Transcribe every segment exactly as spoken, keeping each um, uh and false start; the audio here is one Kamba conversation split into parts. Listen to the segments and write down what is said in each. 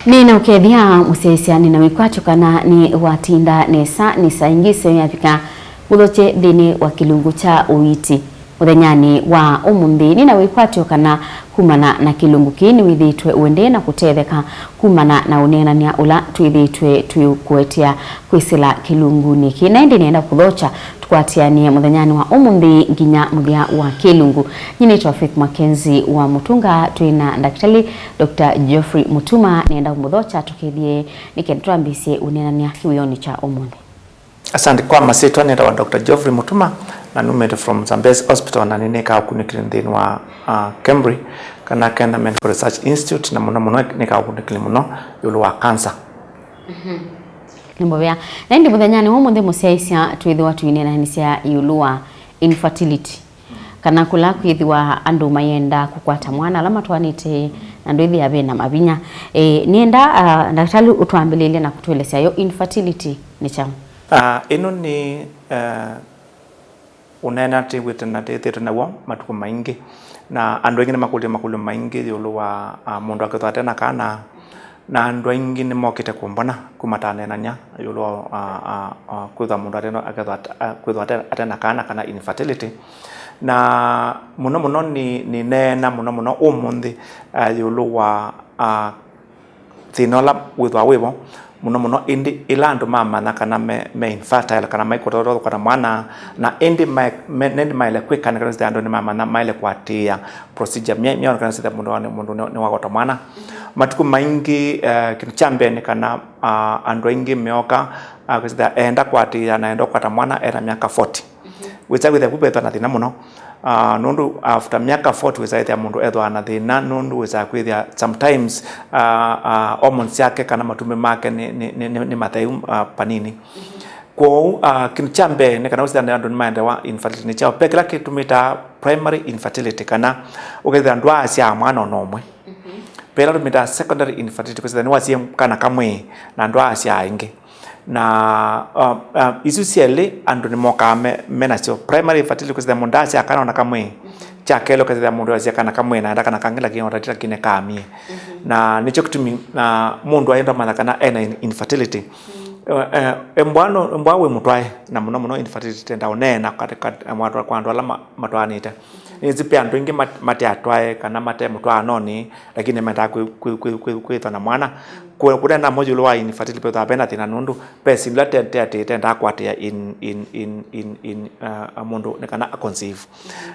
Nĩ na ũkethya mũsyaĩĩsya, nĩ na wĩkwatyo kana nĩ watinda nesa, nĩ saa ingĩ ĩseo yavika ũthokye nthĩnĩ wa kĩlungu kya ũiiti. Mũthenyanĩ wa ũmũnthĩ, nĩ na wĩkwatyo kana kumana na kĩlungu kĩĩ nĩwĩthĩĩtwe ũendee na kũtetheka kumana na ũneenany'a ũla twĩthĩĩtwe twĩũkũetea kwĩsĩla kĩlungunĩ kĩĩ. Na ĩndĩ nĩenda kũthokya tũkwatĩanĩe mũthenyanĩ wa ũmũnthĩ nginya mũthya wa kĩlungu. Nyie nĩtawa Faith Mackenzie wa Mũtunga, twĩ na Ndakĩtalĩ Doctor Geoffrey Mutuma. Nĩenda kũmũthokya tũkethye nĩ kenda twambĩĩsye ũneenany'a kĩwĩonĩ kya ũmũnthĩ. Asante. Kwa masyĩtwa nĩtawa Doctor Geoffrey Mutuma, na numĩte from Zambezi Hospital, na nĩnĩkaa ũkunĩkĩli nthĩnĩ wa uh, KEMRI, kana Kenya Medical Research Institute, na mũno mũno nĩkaa ũkunĩkĩli mũno ĩũlũ wa cancer. Nĩ mũvea. Na ĩndĩ mũthenyanĩ wa ũmũnthĩ mũsyaĩĩsya twĩthĩwa tũineenanĩsya ĩũlũ wa infertility, kana kũla kwĩthĩwa andũ mayenda kũkwata mwana ala matwaanĩte na ndwĩthĩa ve na mavinya. E, nĩenda uh, ndakĩtalĩ ũtwambĩlĩlye na kũtũelesya yo infertility nĩ kyaũ? Ah, ĩno nĩ eh, ũneena tĩw'ĩte na tĩthĩte naw'o matukũ maingĩ, na andũ aingĩ nĩmakũlya makũlyo maingĩ ĩũlũ wa ah, mũndũ akethwa ate na kana, na andũ aingĩ nĩmokĩte kũmbona kuma taneenany'a ĩũlũ wa ah, ah, ah, kwĩthwa mũndũ ate, akethwa ate, ah, kwĩthwa ate, ate na kana, kana infertility. Na mũno mũno nĩ, nĩneena mũno mũno ũmũnthĩ ah, ĩũlũ wa ah, thĩna ũla wĩthwa wĩvo mũno mũno, ĩndĩ ĩla andũ mamanya kana me, me infertile kana maikũtata kũkwata mwana, na ĩndĩ mae, me, ĩndĩ maĩle kwĩka nĩ kana andũ nĩmamanya maĩle kũatĩĩa procedure mya, mya kana sitha mũndũ, mũndũ nĩ, nĩwakwata mwana. Matukũ maingĩ eh, kĩndũ kya mbee nĩ kana ah, andũ aingĩ meoka ah, kwĩsĩtha enda kũatĩĩa na enda kũkwata mwana ena myaka forty. Wĩsaa kwĩthĩa vu vethwa na thĩna mũno. Ah, nũndũ after myaka forty wĩsaa kwĩthĩa mũndũ ethwa na thĩna, nũndũ wĩsaa kwĩthĩa sometimes ah, ah, hormones syake kana matumbĩ make nĩ, nĩ, nĩ, nĩ, nĩ matheu ah, panini. Kwoou ah, kĩndũ kya mbee nĩ kana wĩsĩtha andũ nĩmaendewa infertility nĩ kyaũ. Ve kĩla kĩtũmĩtaa primary infertility, kana ũkethĩa ndwaasyaa mwana ona ũmwe. Ve ĩla tũmĩtaa secondary infertility, kwĩsĩtha nĩwasie kana kamwe na ndwaasyaa ĩngĩ. Na uh, uh, isu syelĩ andũ nĩmokaa me, me nasyo. Primary infertility kwĩsĩtha mũndũ ndaasyaa kana ona kamwe. Kya kelĩ ũkethĩa mũndũ asya kana kamwe na enda kana kangĩ, lakini ona tila kine kaamie. Na nĩkyo kĩtumi na mũndũ aenda manya kana ena in- infertility. Eh, eh, embwa no, embwa wĩ mũtwae, na mũno mũno infertility tenda ũneena kati, kati, mwa andũ, kwa andũ ala ma, matwaanĩte. Nĩsĩ pe andũ aingĩ mat, mate atwae kana mate mũtwaanonĩ, lakini mendaa kwĩ, kwĩ, kwĩ, kwĩ, kwĩthwa na mwana. Kũ- kũneena mo ĩũlũ wa infertility pethaa vena thĩna nũndũ ve syĩndũ ila te, te atĩ tendaa kũatĩĩa in, in, in, in, in uh, mũndũ nĩ kana a conceive.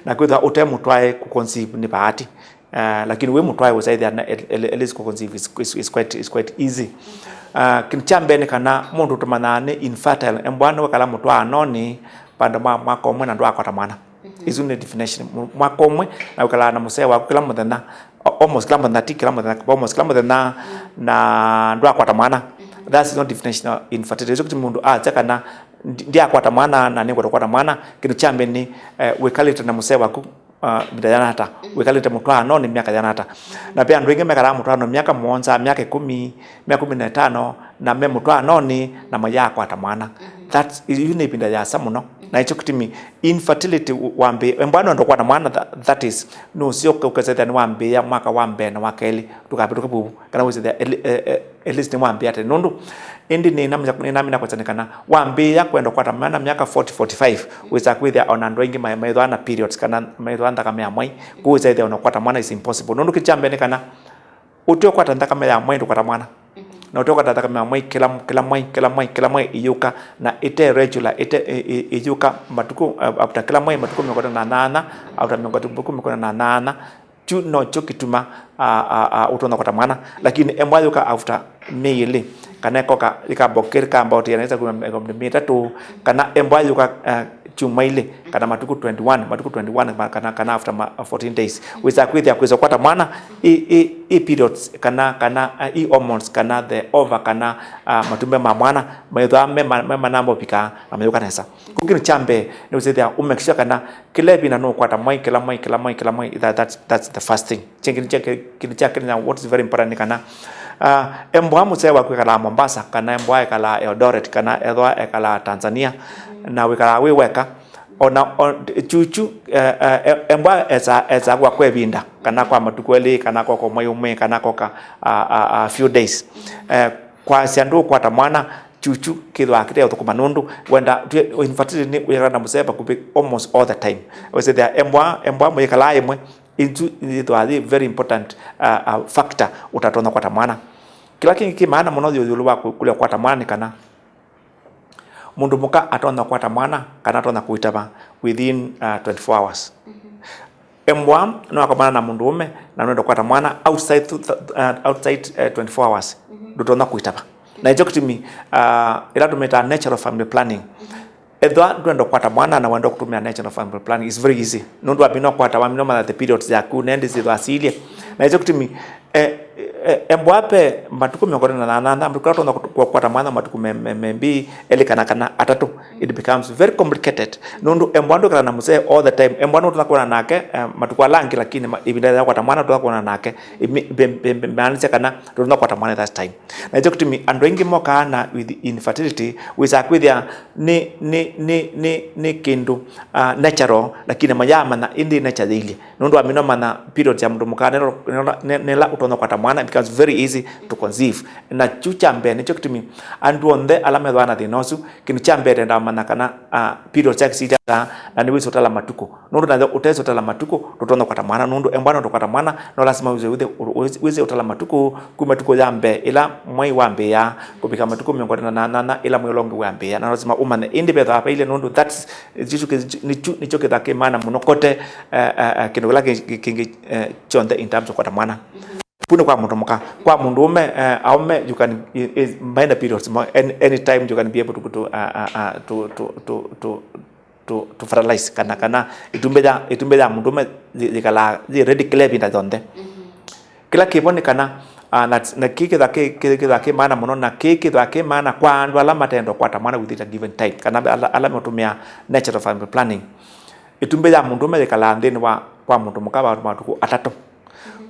Na kwĩthwa ũte mũtwae kũ conceive nĩ bahati. Uh, lakini wĩ mũtwae ũsaĩthĩa na at, at, at least kũ conceive is, is, is, quite, is quite easy. Uh, kĩndũ kya mbee nĩ kana mũndũ tũmanyaa nĩ infertile, embwa nĩwekala mũtwaanonĩ vandũ ma mwaka ũmwe na ndwakwata mwana. Isu nĩ definition. Mwa- mwaka ũmwe na ũkalaa na mũsee waku kĩla mũthenya, a- almost kĩla mũthenya, ti kĩla mũthenya, almost kĩla mũthenya, na ndwakwata mwana. That's not definition of infertility. Isu kĩtumi mũndũ asya kana ndi- ndyakwata mwana na nĩngwenda kũkwata mwana. Kĩndũ kya mbee nĩ eh, wĩkalĩte na mũsee waku uh, ĩvinda yana ata, wĩkalĩte mũtwaanonĩ myaka yana ata. Na ve andũ aingĩ mekalaa mũtwaano myaka mũonza, myaka ĩkũmi, myaka ĩkũmi na ĩtano, na me mũtwaanonĩ na mayaakwata mwana. That's, yu nĩ ĩvinda yasa mũno. Na nĩkyo kĩtumi infertility wambĩ, embwa nũenda kũkwata mwana, tha- that is, nũsyoke ũkesethĩa nĩwambĩĩa mwaka wa mbee na wa kelĩ, ndũkavĩtũke vuvu, kana wĩsethĩa at le- eh, eh, at least nĩwambĩĩa tene. Nũndũ ĩndĩ nĩnamina, nĩnamina kwasya nĩ kana wambĩĩa kwenda kũkwata mwana myaka forty, forty-five, wĩsaa kwĩthĩa ona andũ aingĩ ma- maĩthwaa na periods kana maĩthwaa nthakame ya mwai, kwoou wĩsaa ĩthĩa ona kũkwata mwana is impossible. Nũndũ kĩndũ kya mbee nĩ kana ũteũkwata nthakame ya mwai ndũkwata mwana. Na ũteũkwata nthakame ya mwai kĩla, kĩla mwai, kĩla mwai, kĩla mwai iyũka, na ĩte regular, ĩte ĩ- ĩ- iyũka matukũ, uh, after kĩla mwai matukũ mĩongo ĩtatũ na nyanya, after mĩongo ĩtatũ, matukũ mĩongo ĩtatũ na nyanya, kyu nokyo kĩtuma a- a- a- ũtonya kũkwata mwana. Lakini embwa yũka after myei ĩlĩ, kana ĩkoka ĩkamba ũkĩlĩ kamba ũtĩana ĩsa kuma mĩongo mĩtatũ, kana embwa yũka uh, kyumwa ilĩ, kana matukũ twenty-one, matukũ twenty-one ma- kana, kana after ma- fourteen days, wĩsaa kwĩthĩa kwĩsa kũkwata mwana. I, i, i periods kana, kana uh, i hormones kana the ova kana uh, matumbĩ ma mwana maĩthwaa me ma- me manamba ũvika na mayũka nesa. Kũu kĩndũ kya mbee nĩ wĩsĩthĩa ũmake sure kana kĩla ĩvinda nũkwata mwai, kĩla mwai, kĩla mwai, kĩla mwai. That, that's, that's the first thing. Kĩngĩ kya, kĩndũ kya kelĩ, what is very important nĩ kana uh, embwa mũsee waku ekalaa Mombasa, kana embwa ekalaa Eldoret, kana ethwa ekalaa Tanzania, na wĩkalaa wĩ weka, ona on- chuchu eh, eh, embwa esa esa kwa kwa ĩvinda kana kwa matukũ elĩ, kana koka mwei ũmwe, kana koka, a, a, a few days. Eh, kwasya ndũkwata mwana, chuchu kĩthwa kĩte ũthũkũma nũndũ wenda, twi-, infertility nĩ wĩkala na mũsee vakuvĩ almost all the time. Wĩsĩthĩa embwa, embwa mũyĩkalaa ĩmwe, inzu yĩthwa yĩ very important, uh, uh, factor ũtatonya kwata mwana. Kĩla kĩngĩ kĩ maana mũno ĩũlũ wa kũ-, kũlea kwata mwana nĩ kana mũndũ mũka atonya kwata mwana kana atonya kũitava within, uh, twenty-four hours. Embwa nĩwakomana na mũndũ ũme na nũenda kwata mwana outside, uh, outside, uh, twenty-four hours, ndũtonya kũitava. Na nĩkyo kĩtumi, uh, ĩla tũmĩtaa natural family planning. Ethwa ndwenda kwata mwana na wenda kũtũmĩa natural family planning, it's very easy. Nũndũ wamina kwata, wamina manya the periods yaku, nendi syĩthwa silye. Na nĩkyo kĩtumi, eh, eh, embwa pe matukũ mĩongo ĩlĩ na nana, matukũ ala ũtonya kũt-, kwa-, kwata mwana matukũ me, me, me mbili, elĩ kana, kana atatũ, it becomes very complicated. Nũndũ embwa ndwĩkala na mũsee all the time. Embwa nũtonya kwona nake, eh, matukũ ala angĩ, lakini ma-, ĩvinda ya kwata mwana ndũtonya kwona nake. Ĩmi-, mbe-, mbe-, mbe-, maanisha kana ndũtonya kwata mwana that time. Na nĩkyo kĩtumi andũ aingĩ mokaa na with infertility, wĩsaa kwĩthĩa nĩ, nĩ, nĩ, nĩ, nĩ kĩndũ, ah, natural, lakini mayamanya ĩndĩ nature yĩilye. Nũndũ wamina manya periods ya mũndũ mũka, nĩla, nĩla, nĩla ũtonya kwata mwana, it becomes very easy to conceive. Na kyu kya mbee, nĩkyo kĩtumi andũ onthe ala methĩawa na thĩna ũsu, kĩndũ kya mbee tendaa manya kana, ah, periods syake siilye ata, na nĩwĩsĩ ũtala matukũ. Nũndũ nayo ũtesĩ ũtala matukũ, ndũtonya kwata mwana, nũndũ embwa nũndũ kwata mwana, no lasima wĩsĩ, wĩsĩ, wĩsĩ ũtala matukũ, kuma tukũ ya mbee ĩla mwei wambĩĩa, kũvika matukũ mĩongo ĩlĩ na nana ĩla mwei ũla ũngĩ wambĩĩa, na lasima ũmanye ĩndĩ vethĩawa vailye, nũndũ that's, nĩkyo kĩthaa kĩ maana mũno kote, eh, eh, eh, kĩndũ kĩla kĩ-, kĩ-, kĩngĩ, eh, kyonthe in terms of kwata mwana. Vu nĩ kwa mũndũ mũka. Kwa mũndũ ũme, eh, aũme, you can, i-, i-, maina periods mo, any, anytime you can be able to, to, uh, uh, uh, to, to, to, to, to, to fertilize, kana, kana ĩtumbĩ ya, ĩtumbĩ ya mũndũũme yĩ-, yĩkalaa yĩ ready kĩla ĩvinda yonthe. Kĩla kĩvo nĩ kana, ah, na, na kĩĩ kĩthwa kĩ, kĩ, kĩthwa kĩ maana mũno, na kĩĩ kĩthwa kĩ maana kwa andũ ala matenda ũkwata mwana within a given time, kana ala, ala matũmĩa natural family planning. Ĩtumbĩ ya mũndũũme yĩkalaa nthĩnĩ wa, kwa mũndũ mũka vandũ matukũ atatũ.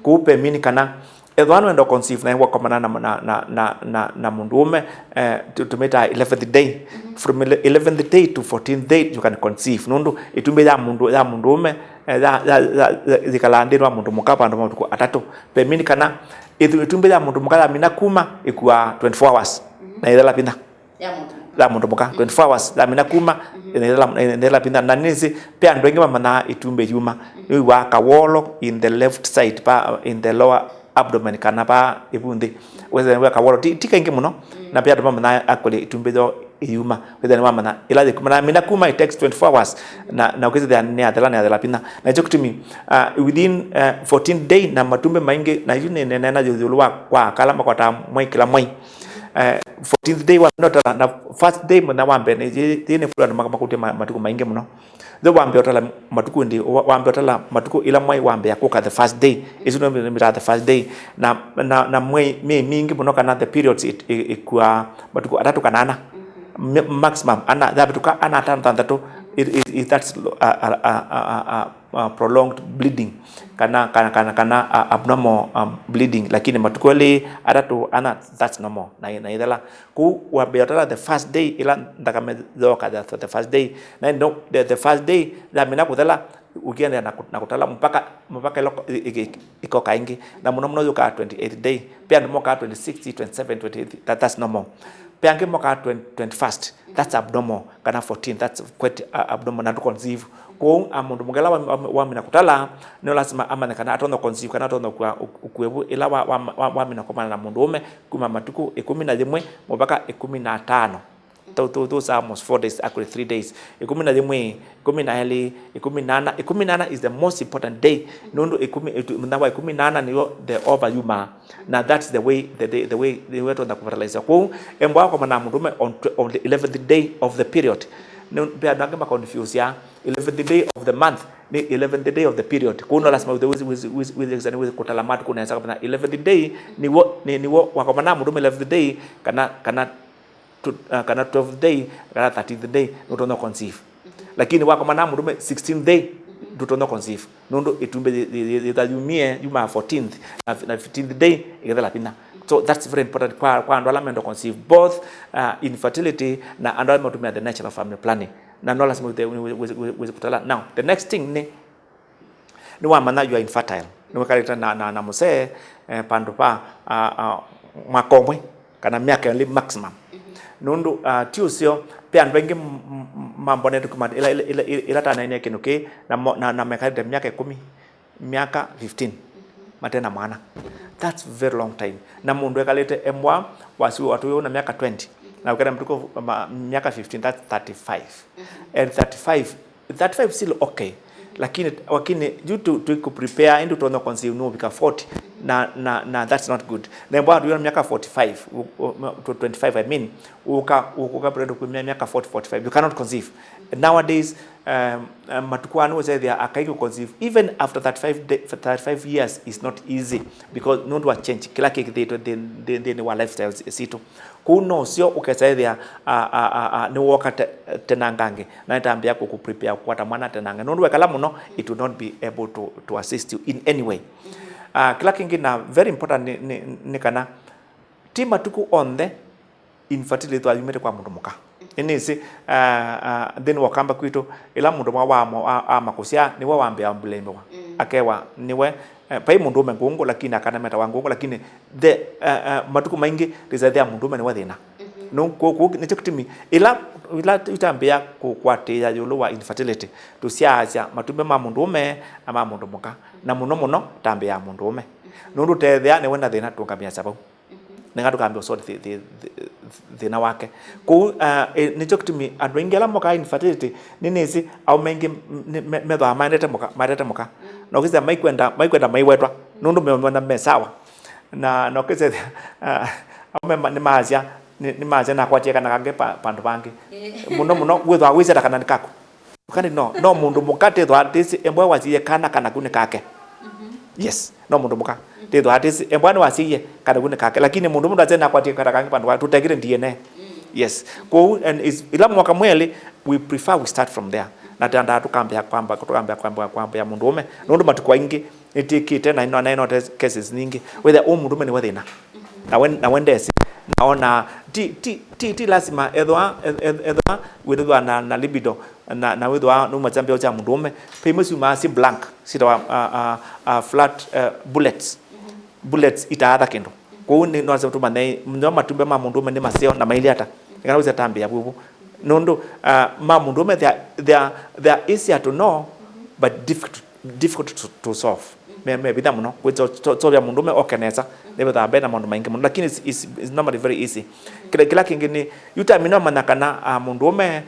Kũu pemini kana ethĩwa nũenda conceive na wakomana na, na, na, na, na, na mũndũũme, eh, tu-, tũmĩtaa eleventh day. From ele-, eleventh day to fourteenth day you can conceive. Nũndũ ĩtumbĩ ya mũndũ, ya mũndũũme, eh, ya, ya, ya, ya, yĩkalaa nthĩnĩ wa mũndũ mũka vandũ matukũ atatũ. Pemini kana ĩtu-, ĩtumbĩ ya mũndũ mũka yamina kuma ĩkuaa twenty-four hours na ĩthela vinya. Ya mũndũ mũka. Ya mũndũ mũka, twenty-four hours, yamina kuma, ĩnethela, ĩnethela vinya. Na nĩsĩ, pe andũ aingĩ mamanyaa ĩtumbĩ yuma. Nĩwĩw'aa kawolo in the left side, pa, in the lower abdomen, kana pa ĩvu nthĩ. Wĩthĩe nĩwĩw'aa kawolo, ti, ti kaingĩ mũno. Na pe andũ mamanyaa actually ĩtumbĩ yoo ĩyuma. Wĩthĩe nĩwamanya ĩla yĩkuma. Na yamina kuma, it takes twenty-four hours. Na, na ũkĩsĩthĩa nĩyathela, nĩyathela vinya. Na nĩkyo kĩtumi, uh, within, uh, fourteen day na matumbĩ maingĩ, na yu nĩ, nĩ, nĩneena ĩũlũ wa, kwa aka ala makwataa mwei kĩla mwei. Eh, fourteenth day wamina ũtala, na first day mũthenya wa mbee, nĩ, yĩ, yĩ nĩ kũla andũ maka-, makũtya ma-, matukũ maingĩ mũno. Though wambĩa ũtala matukũ ndi, wa-, wambĩa ũtala matukũ ĩla mwei wambĩa kũka the first day. Ĩsu nĩyo mĩtaa the first day. Na, na, na mwei, myei mingĩ mũno kana the periods it-, i-, ikuaa matukũ atatũ kana ana. Mi-, maximum, ana, yavĩtũka ana, atano, thanthatũ, it, it, it, that's a, a, a, a, a, uh, prolonged bleeding, kana, kana, kana, kana, uh, abnormal, um, bleeding, lakini matukũ elĩ, atatũ, ana, that's normal, na, na ĩthela. Kũu wambĩa ũtala the first day, ĩla nthakame yooka the, the first day, na ĩno, the, the first day, yamina kũthela, ũkiendelea na kũ-, na kũtala mpaka, mpaka ĩla ĩko-, ĩ-, ĩ-, ĩ-, ĩkoka ĩngĩ, na mũno mũno yũkaa twenty-eighth day, pe andũ mokaa twenty-sixth, twenty-seventh, twenty-eighth, that, that's normal. Pe angĩ mokaa twenty, twenty-first, that's abnormal, kana fourteen, that's quite, uh, abnormal, na ndũ conceive. Kwoou, a, mũndũ mũka ĩla wa, wa, wamina kũtala, nĩ lasima amanye kana atonya conceive, kana atonya kũkua, ũku-, ũkue vu ĩla wa, wa, wa, wamina kũkomana na mũndũũme kuma matukũ ĩkũmi na yĩmwe mũvaka ĩkũmi na atano. Tho-, tho-, those are almost four days, actually three days. Ĩkũmi na yĩmwe, ĩkũmi na elĩ, ĩkũmi na ana. Ĩkũmi na ana is the most important day. Nũndũ ĩkũmi, ĩtu-, mũthenya wa ĩkũmi na ana nĩyo the ova yumaa. Na that's the way, the, the, the way, the way tũtonya kũfertilize. Kwoou, embwa akomana na mũndũũme on tw-, on the eleventh day of the period. Nĩ, pe andũ angĩ makonfuse ya eleventh day of the month, nĩ eleventh day of the period. Kwoou no lasima wĩthĩe wĩsĩ, wĩsĩ, wĩsĩ, wĩsĩ, wĩsĩ kũtala matukũ nesa, kana eleventh day nĩw'o, nĩ, nĩw'o wakomana na mũndũũme eleventh day, kana, kana tw-, uh, kana twelfth day, kana thirteenth day, nũtonya conceive. Lakini wakomana na mũndũũme sixteenth day, ndũtonya conceive. Nũndũ ĩtumbĩ yĩ-, yĩ-, yĩ-, yĩtha yumie, yumaa fourteenth, na, na fifteenth day, ĩkethela vinya. So that's very important kwa, kwa andũ ala menda conceive, both, uh, infertility na andũ ala matũmĩa the natural family planning. Na no lasima wĩthĩe wĩ-, wĩ-, wĩ-, wĩ-, wĩsĩ kũtala. Now, the next thing nĩ, nĩwamanya you are infertile. Nĩwĩkalĩte na, na, na mũsee, eh, vandũ va, ah, ah, mwaka ũmwe kana myaka ĩlĩ maximum. Nũndũ, ah, ti ũseo, ve andũ aingĩ m-, m-, mambonete kuma ĩla, ĩla, ĩla, ĩla, ĩla tanainie kĩndũ kĩĩ, na mo-, na, na mekalĩte myaka ĩkũmi, myaka fifteen mate na mwana. That's very long time. Na mũndũ ekalĩte embwa wasi watu na myaka twenty, na ũkenda mtuko ma-, myaka fifteen, that's thirty-five. And thirty-five, thirty-five still okay. Lakini, lakini you to, to prepare into to conceive no bika forty. Na, na, na that's not good. Na embwa watu na myaka forty-five, u-, u-, to twenty-five, I mean, uka, uka prepare kumia myaka forty, forty-five. You cannot conceive. Nowadays, um, um, matukũ aa nĩwĩsethĩa akai kũ conceive even after thirty-five day, thirty-five years is not easy, because nũndũ wa change kĩla kĩkĩthĩtwe nthĩ-, nthĩ-, nthĩnĩ wa lifestyle sitũ. Kũu no syo ũkesa ethĩa, a, a, a, a, nĩwoka te-, tenangange, na nĩtambĩa kũkũ prepare kũkwata mwana tenange. Nũndũ wekala mũno, it will not be able to, to assist you in any way. Ah, kĩla kĩngĩ na very important nĩ, nĩ, nĩ kana ti matukũ onthe infertility yĩthwa yumĩte kwa mũndũ mũka. Nĩnĩsĩ, ah, ah, nthĩnĩ wa Ũkamba kwitũ, ĩla mũndũ mwa wa, wa, ama kũsyaa, nĩwe wambĩa mbulembĩwa. Akewa nĩwe, eh, vai mũndũũme ngũngũ, lakini akana metawa ngũngũ, lakini the, eh, eh, matukũ maingĩ ndĩsethĩa mũndũũme nĩwe thĩna. Nũ-, kũ-, kũ-, nĩkyo kĩtumi ĩla, ĩla itambĩa kũkwatĩĩa ĩũlũ wa infertility, tũsyaasya matumbĩ ma mũndũũme na ma mũndũ mũka, na mũno mũno tambĩa ya mũndũũme. Nũndũ tethĩa nĩwe na thĩna tũngamĩasya vau. Nĩnga tũkambĩa ũsoti thĩ-, thĩ-, thĩ-, thĩna wake. Kũu, ah, eh, nĩkyo kĩtumi andũ aingĩ ala mokaa infertility, nĩnĩsĩ aũme aingĩ m-, nĩ-, me-, methwaa maendete mũka, maendete mũka. Na ũkĩsya maikwenda, maikwenda maiwetwa, nũndũ meona me sawa. Na, na ũkĩsya, ah, aũme ma-, nĩmaasya, nĩ-, nĩmaasya nakwatie kana kangĩ pa-, vandũ vangĩ. Mũno mũno, wĩthwaa wĩsya ta kana nĩ kaku. Ũkani no, no mũndũ mũka tethwa atĩsĩ, embwa wasiie kana kana ku nĩ kake. Yes, no mũndũ mũka tethwa atĩsĩ, embwa nĩwasiie kana ku nĩ kake. Lakini mũndũ mũndũ atena kwatie kana kangi pandũ wa, tũtekire D N A. Yes. Kwoou, and is, ila mwaka mweli, we prefer we start from there. Na tanda tũkambĩa kwamba, tũkambĩa kwamba, kwamba ya mũndũ ũme. Nũndũ matukũ aingĩ, nĩtĩkĩte na ino, na ino cases nyingĩ. Whether ũ mũndũ ũme nĩwe thĩna. Na we, na we ndesĩ, na ona, ti, ti, ti, ti lazima ethwa, eth-, eth-, ethwa wĩthwa na, na libido, na, na wĩthwa numa kyambĩo kya mũndũ ũme. Pe imwe syumaa si blank, sitawa, uh, uh, uh, flat, uh, bullets. Bullets itaatha kĩndũ. Kwoou nĩ, no lazima tũmanye, nyo matumbĩ ma mũndũ ũme nĩ maseo na mailye ata. Nĩ kana wĩse tambĩa vuvu. Nũndũ, uh, ma mũndũ ũme, they are, they are, they are easier to know, but difficult, difficult to, to solve. Me, me vinya mũno. Kwĩ so, so, so ya mũndũ ũme oke nesa. Nĩvĩthaa mbee na maũndũ maingĩ mũno. Lakini it's, it's, it's normally very easy. Kĩla, kĩla kĩngĩ nĩ, yu time ĩno manya kana, uh, mũndũ ũme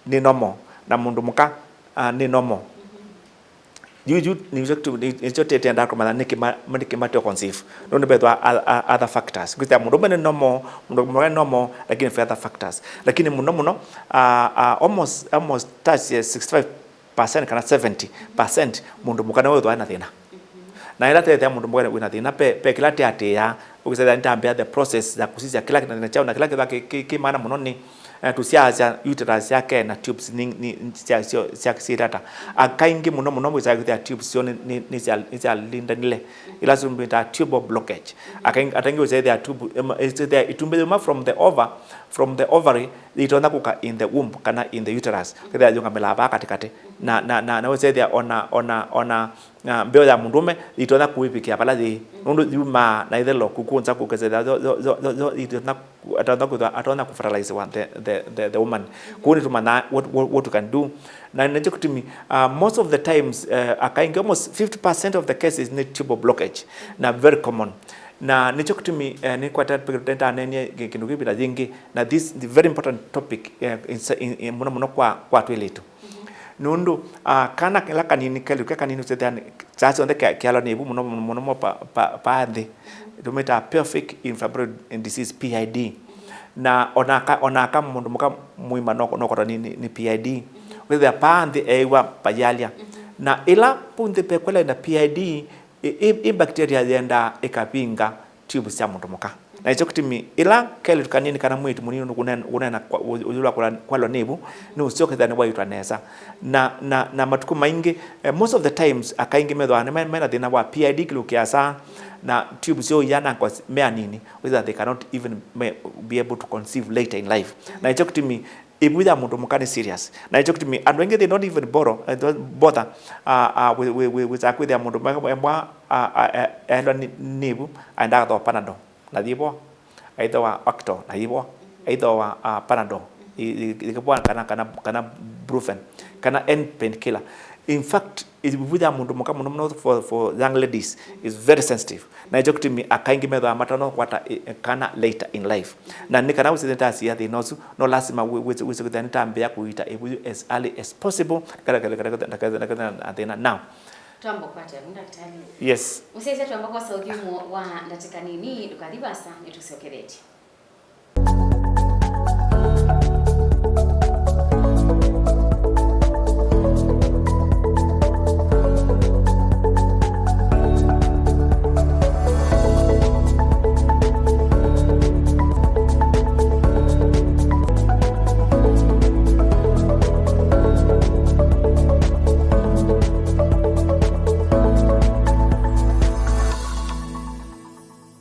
nĩ normal, na mũndũ mũka, uh, nĩ normal. Yu, yu, nĩkyo tu-, nĩ-, nĩkyo tĩtenda kũmanya nĩkĩ ma-, nĩkĩ mate conceive. Nũndũ vethwa o-, o-, other factors. Kwĩthĩa mũndũ ũme nĩ normal, mũndũ mũka nĩ normal, lakini for other factors. Lakini mũno mũno, uh, uh, almost, almost touch, eh, sixty-five percent kana seventy percent mũndũ mũka nĩwe wĩthwa na thĩna. Na ĩla tethĩa mũndũ mũka wĩna thĩna, pe, pe kĩla teatĩĩa, ũkĩsethĩa nĩtambĩa the process ya kũsisya kĩla kĩna thĩna kyaũ, na kĩla kĩthwa kĩ, kĩ, kĩ maana mũno nĩ, eh, tũsyaasya uterus yake na tubes ni, ni, sya, sya, sya, syĩtata. Akaingĩ mũno mũno wĩsaa kwĩthĩa tubes syoo nĩ, nĩ, nĩ sya, nĩ syalindanile. Ĩla syũmĩtaa tubal blockage. Akaingĩ, ataingĩ wĩsaa ĩthĩa tube, ĩma-, ĩthĩa itumbĩ yuma from the ova, from the ovary, yĩtonya kũka in the womb kana in the uterus. Kĩthĩa yũngamĩlaa vaa katĩkatĩ. Na, na, na, na wĩsaa ĩthĩa ona, ona, ona, na mbeo ya mũndũũme yĩtonya kũĩvĩkĩa vala yĩĩ, nũndũ yumaa na ĩthelo kũkũnza kũkesethĩa yo, yo, yo, yo, yo, yĩtonya ku-, atonya kwĩthwa, atonya kũfertilizewa the, the, the, the woman. Kũu nĩtũmanyaa what, what, what you can do. Na nĩkyo kĩtumi, uh, most of the times, uh, akaingĩ, almost fifty percent of the cases nĩ tubal blockage, na very common. Na nĩkyo kĩtumi, uh, nĩkwata ndanenie kĩndũ kĩvĩta yĩngĩ, na this is a very important topic, uh, in, in, in, mũno mũno kwa, kwa twĩlĩtu. Nũndũ, ah, kana kĩla kanini kelĩtu ke kanini ũsethĩa nĩ, saa syonthe ke-, kealwa nĩ ĩvu mũno mũno mũno pa, pa, pa nthĩ. Tũmĩtaa pelvic inflammatory disease, P I D. Na onaka, onaka mũndũ mũka mũima no, no kotwa nĩ, nĩ, nĩ P I D. Wĩthĩa pa nthĩ eĩwa payalya. Na ĩla pu nthĩ pekwela na P I D, ĩ, ĩ, ĩ bacteria yendaa ĩkavinga tube sya mũndũ mũka. Na nĩkyo kĩtumi ĩla kelĩtu kanini kana mwĩĩtu mũnini ũkũneena, ũkũneena kwa, ũ-, ũyũlwa kwalwa nĩ ĩvu, nĩ ũseo kethĩa nĩwaitwa nesa. Na, na, na matukũ maingĩ, eh, most of the times, akaingĩ methĩawa nĩ me-, mena thĩna wa P I D kĩlũkĩa saa, na tube syoo iyanangwa me anini, wĩthĩa they cannot even me-, be able to conceive later in life. Na nĩkyo kĩtumi Ĩvu ya mũndũ mũka nĩ serious. Na nĩkyo kĩtumi andũ aingĩ they don't even borrow, eh, don't bother, uh, uh, with, with, with, with kwĩthĩa mũndũ mwa, mwa, uh, uh, eh, ehelwa nĩ, nĩ ĩvu, aendaa kũthooa Panadol, na yĩvo, aithooa Acto, na yĩvo, aithooa, uh, Panadol, i, i, i, kana, kana, kana Brufen, kana any painkiller. In fact, ĩvu ya mũndũ mũka mũno mũno for, for young ladies is very sensitive. Na nĩkyo kĩtumi aka aingĩ methĩawa matanokwata, eh, kana later in life. Na nĩ kana wĩsĩ nĩtasia thĩna ũsu, no lasima wĩ-, wĩsĩ, wĩsĩ kwĩthĩa nĩtambĩĩa kũiita ĩvu as early as possible, ndakethĩwe na thĩna now. Twamba kwatya vu, ndakĩtalĩ. Yes. Mũsyaĩĩsya twamba kwosa ũthyũmũo wa ndatĩka nini, ndũkathi vaasa, nĩtũsyokethetye.